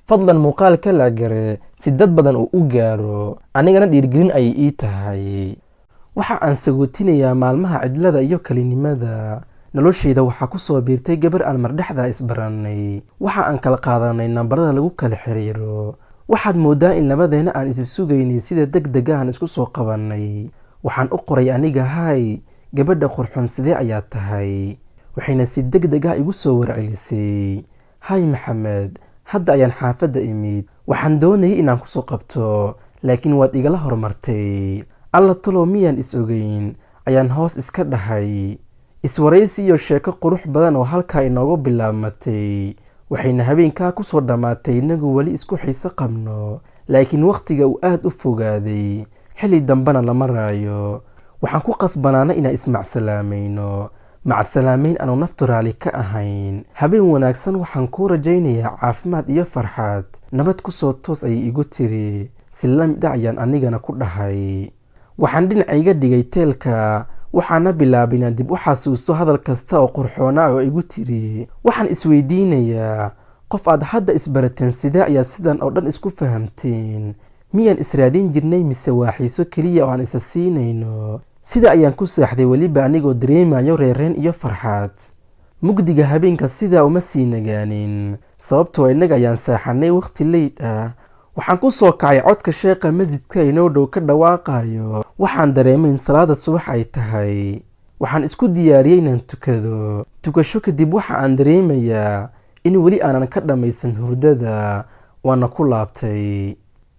Fadlan muuqaalka la gare si dad badan uu u gaaro, anigana dhiirgelin ayay ii tahay. Waxa aan sagootinayaa maalmaha cidlada iyo kelinimada. Noloshayda waxaa ku soo biirtay gabar aan mardhexda isbarannay. Waxa aan kala qaadanay nambarada lagu kala xiriiro. Waxaad mooddaa in labadeena aan isi sugaynay, sida deg deg aan isku soo qabannay. Waxaan u qoray aniga: "Hay gabadha qurxoon, sidee ayaa tahay?" Waxayna si deg deg ah igu soo warcelisay: "Hay Maxamed, hadda ayaan xaafadda imid. Waxaan doonayay inaan kusoo qabto, laakiin waad igala hormartay." Alla talow, miyaan is ogeyn, ayaan hoos iska dhahay. Iswaraysi iyo sheeko qurux badan oo halkaa inoogu bilaabmatay, waxayna habeenkaa kusoo dhammaatay inagu weli isku xiiso qabno, laakiin wakhtiga uu aad u fogaaday, xilli dambena lama raayo. Waxaan ku qasbanaanay inaan ismacsalaamayno, macsalaamayn aanu naftu raali ka ahayn. "Habeen wanaagsan, waxaan kuu rajaynayaa caafimaad iyo farxad, nabad kusoo toos," ayay igu tiri. Si la mid ah ayaan anigana ku dhahay. Waxaan dhinacayga dhigay teelka, waxaana bilaabay inaan dib u xasuusto hadal kasta oo qurxoona oo igu tiri. Waxaan isweydiinayaa, qof aad hadda isbarateen sidee ayaa sidan oo dhan isku fahamteen? Miyaan israadin jirnay, mise waa xiiso keliya oo aan isa siinayno? Sida ayaan ku seexday, weliba anigoo dareemayo reereen iyo farxad. Mugdiga habeenka sidaa uma sii nagaanin, sababtoo innaga ayaan seexanay wakhti late ah. Waxaan ku soo kacay codka sheekha masjidka inoo dhow ka dhawaaqayo. Waxaan dareemay in salaada subax ay tahay. Waxaan isku diyaariyey inaan tukado. Tukasho kadib waxa aan dareemayaa in weli aanan ka dhammaysan hurdada, waana ku laabtay.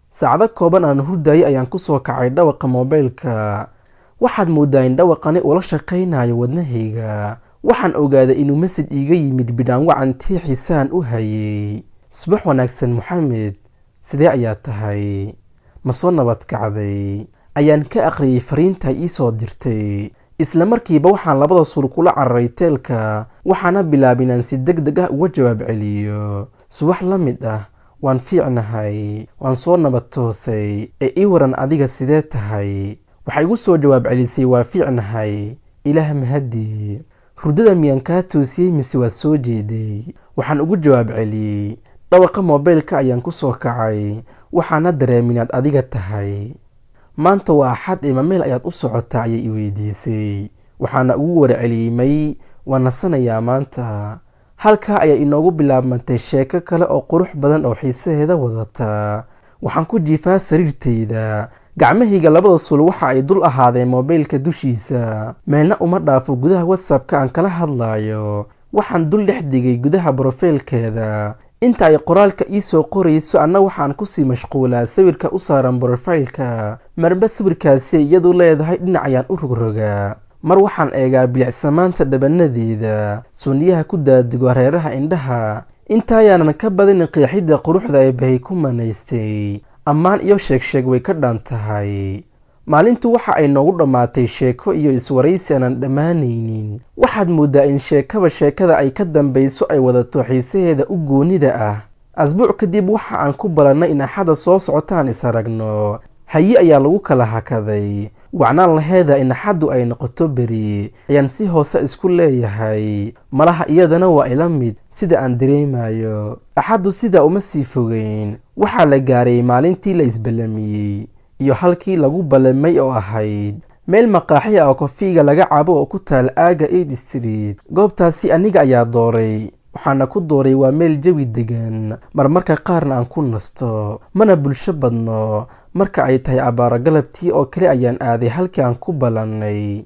Saacado kooban aan hurdayay ayaan ku soo kacay dhawaqa moobeylka. Waxaad mooddaa in dhawaqani ula shaqaynayo wadnahayga. Waxaan ogaaday inuu message iiga yimid Bidhaan Wacantii xiisaan u hayay. "Subax wanaagsan Maxamed, sidee ayaa tahay? Ma soo nabad kacday?" ayaan ka akhriyey fariinta ii soo dirtay. Isla markiiba waxaan labada suul kula cararay teelka, waxaana bilaabay inaan si deg deg ah uga jawaab celiyo. "Subax la mid ah, waan fiicnahay, waan soo nabad toosay, ee ii waran adiga, sidee tahay?" Waxay igu soo jawaab celisay: "Waa fiicnahay, Ilaah mahadii. Hurdada miyaan kaa toosiyey, mise waa soo jeeday?" Waxaan ugu jawaab celiyey: "Dhawaqa moobeylka ayaan ku soo kacay, waxaana dareemay inaad adiga tahay. Maanta waa Axad, ima meel ayaad u socotaa?" ayay i weydiisay. Waxaana ugu warceliyey: "May, waan nasanayaa maanta." Halkaa ayaa inoogu bilaabmantay sheeko kale oo qurux badan oo xiisaheeda wadata. Waxaan ku jiifaa sariirtayda, gacmahayga labada sul waxa ay dul ahaadeen moobeylka dushiisa. Meelna uma dhaafo gudaha WhatsAppka aan kala hadlayo. Waxaan dul dhex digay gudaha profile-keeda. Inta ay qoraalka ii soo qorayso, anna waxaan kusii mashquulaa sawirka u saaran profile-ka. Marba sawirkaasi iyadu leedahay dhinac ayaan u rogrogaa. Mar waxaan eegaa bilicsamaanta dhabanadeeda, sunniyaha ku daadigo hareeraha indhaha. Intaayaanan ka badinin qeexidda quruxda ee bahay ku manaystay, ammaan iyo sheegsheeg way ka dhan tahay. Maalintu waxa ay noogu dhammaatay sheeko iyo iswaraysi aanan dhammaanaynin. Waxaad mooddaa in sheekaba sheekada ay ka dambayso ay wadato xiisaheeda u goonida ah. Asbuuc kadib waxa aan ku balannay in Axadda soo socotaan is aragno. Haye ayaa lagu kala hakaday. Wacnaan laheeda in Axaddu ay noqoto beri, ayaan si hoose isku leeyahay. Malaha iyadana waa ila mid sida aan dareemayo. Axaddu sidaa uma sii fogeyn. Waxaa la gaaray maalintii la isballamiyey iyo halkii lagu ballamay oo ahayd meel maqaaxi ah oo kofiga laga cabo oo ku taal aaga 8 Street. Goobtaasi aniga ayaa dooray, waxaana ku dooray waa meel jawi degan, marmarka qaarna aan ku nasto, mana bulsho badno. Marka ay tahay abbaaro galabtii oo kale ayaan aaday halkii aan ku ballannay.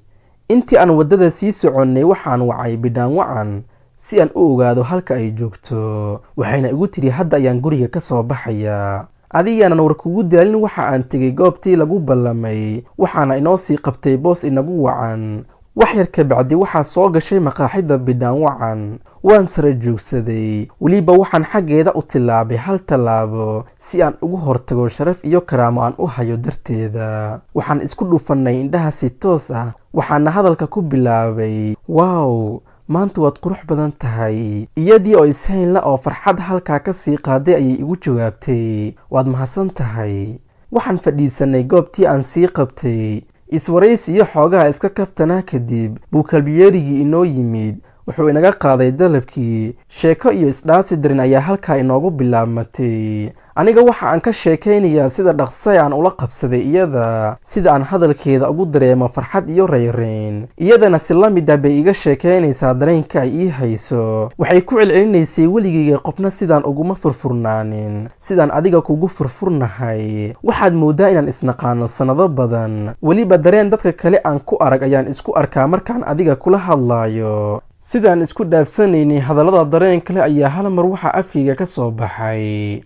Intii aan waddada sii soconnay waxaan wacay Bidhaan Wacan si aan u ogaado halka ay joogto. Waxayna igu tiri: "Hadda ayaan guriga ka soo baxayaa." Adigaanan war kugu daalin, waxa aan tegay goobtii lagu ballamay, waxaana inoo sii qabtay boos inagu wacan. Wax yar kabacdi waxaa soo gashay maqaaxida Bidhaan Wacan. Waan sara joogsaday, weliba waxaan xaggeeda u tillaabay hal tallaabo si aan ugu hortago, sharaf iyo karaamo aan u hayo darteeda. Waxaan isku dhufannay indhaha si toos ah, waxaana hadalka ku bilaabay: "Wow, maanta waad qurux badan tahay." Iyadii oo ishaynla oo farxad halkaa ka sii qaaday ayay igu jawaabtay: "Waad mahadsan tahay." Waxaan fadhiisanay goobtii aan sii qabtay. Iswaraysi iyo xoogaha iska kaftanaa kadib buu kalbiyeerigii inoo yimid. Wuxuu inaga qaaday dalabkii. Sheeko iyo isdhaafsi darin ayaa halkaa inoogu bilaabmatay. Aniga waxa aan ka sheekaynayaa sida dhaqsay aan ula qabsaday iyada, sida aan hadalkeeda ugu dareemo farxad iyo rayrayn. Iyadana si la mid ah bay iga sheekaynaysaa dareenka ay ii hayso. Waxay ku celcelinaysay, "Weligayga qofna sidaan uguma furfurnaanin sidaan adiga kugu furfurnahay. Waxaad mooddaa inaan isnaqaano sannado badan. Weliba dareen dadka kale aan ku arag ayaan isku arkaa markaan adiga kula hadlaayo." Sidaan isku dhaafsanaynay hadallada dareen kale ayaa hal mar waxaa afkayga ka soo baxay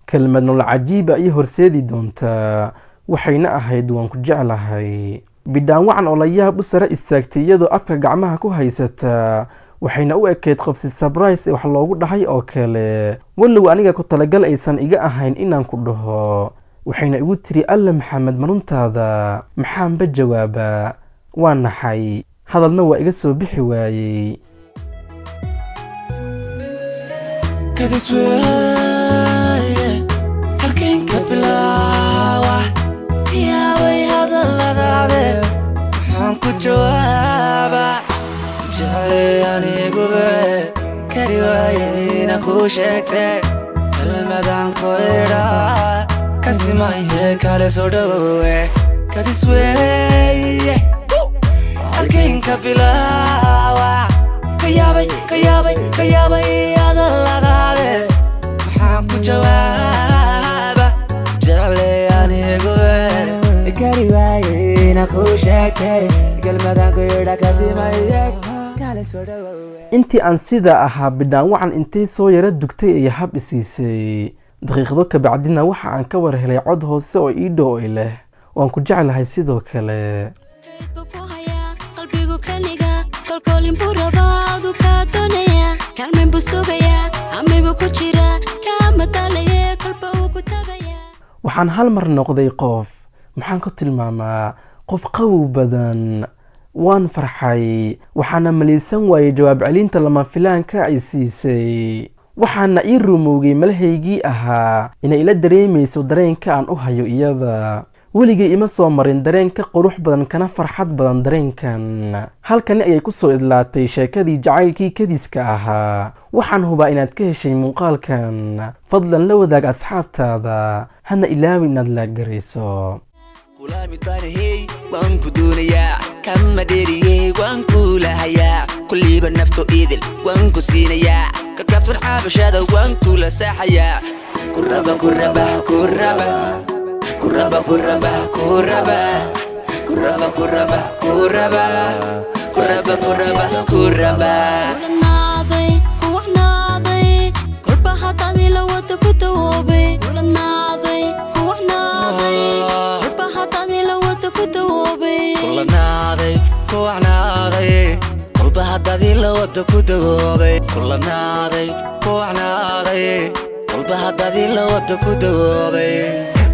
kelmad nolol cajiiba ii horseedi doontaa, waxayna ahayd, "Waan ku jeclahay." Bidhaan wacan oo la yaab u sare istaagtay iyadoo afka gacmaha ku haysata, waxayna u ekeyd qof si surprise wax loogu dhahay oo kale, walow aniga ku talagal aysan iga ahayn inaan ku dhaho. Waxayna igu tiri, "Alla Maxamed, maruntaada?" Maxaanba jawaabaa? Waa naxay, hadalna waa iga soo bixi waayey. Kadis weeye, halkeen ka bilaawa? Yaabay hadalladaade, maxaan ku jawaabaa? Ku jeclay anigube, kari waaye inaan kuu sheegte. Kelmadaan ku idhaa kasimaye, kale soo dhowe. Kadis weeye, halkeen ka bilaawa? Ka yaabay, ka yaabay, ka yaabay hadalladaade, maxaan ku jawaaba? Ku jeclay anigube, kari waaye inaan kuu sheegtay. Kelmadaan ku idhaa kasimaye, kale soo dhowe. Intii aan sidaa ahaa, Bidhaan wacan intay soo yara dugtay ayay hab isiisay. Daqiiqado kabacdina waxa aan ka war helay cod hoose oo ii dhow i leh, "Waan ku jeclahay sidoo kale." Kaydbu ku hayaa qalbigu, kaniga kolkoolin buu rabaa, adu kaa doonaya, kaalmayn buu sugayaa, amay buu ku jiraa, kaama daalaye, kolba uu ku tagayaa. Waxaan hal mar noqday qof, maxaan ku tilmaamaa, qof qabow badan. Waan farxay, waxaana malaysan waayey jawaab celinta lama filaanka ay siisay. Waxaana ii rumowgay malahaygii ahaa inay ila dareemayso dareenka aan u hayo iyada. Weligay ima soo marin dareen ka qurux badan kana farxad badan dareenkan. Halkani ayay ku soo idlaatay sheekadii jacaylkii kadiska ahaa. Waxaan hubaa inaad ka heshay muuqaalkan. Fadlan la wadaag asxaabtaada, hana ilaawi inaad like garayso. Kula mid baan hey, waan ku doonayaa, kama dheeriyey, waan kula hayaa, kulliiba nafto idil waan ku siinayaa, kakaftan caabashada waan kula saaxayaa. Kuraba, kuraba, kuraba, kuraba, kuraba, kuraba, kuraba, kuraba, kuraba, kuraba, kuraba, kuraba. Kulanaaday, kuwacnaaday, kolba haddaad ila wada ku dawoobay. Kulanaaday, kuwacnaaday, kolba haddaad ila wada ku dawoobay. Kulanaaday, kuwacnaaday, kolba haddaad ila wada ku dagoobay. Kulanaaday, kuwacnaaday, kolba haddaad ila wada ku dagoobay.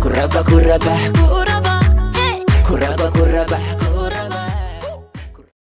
Kuraba, kuraba. Kuraba.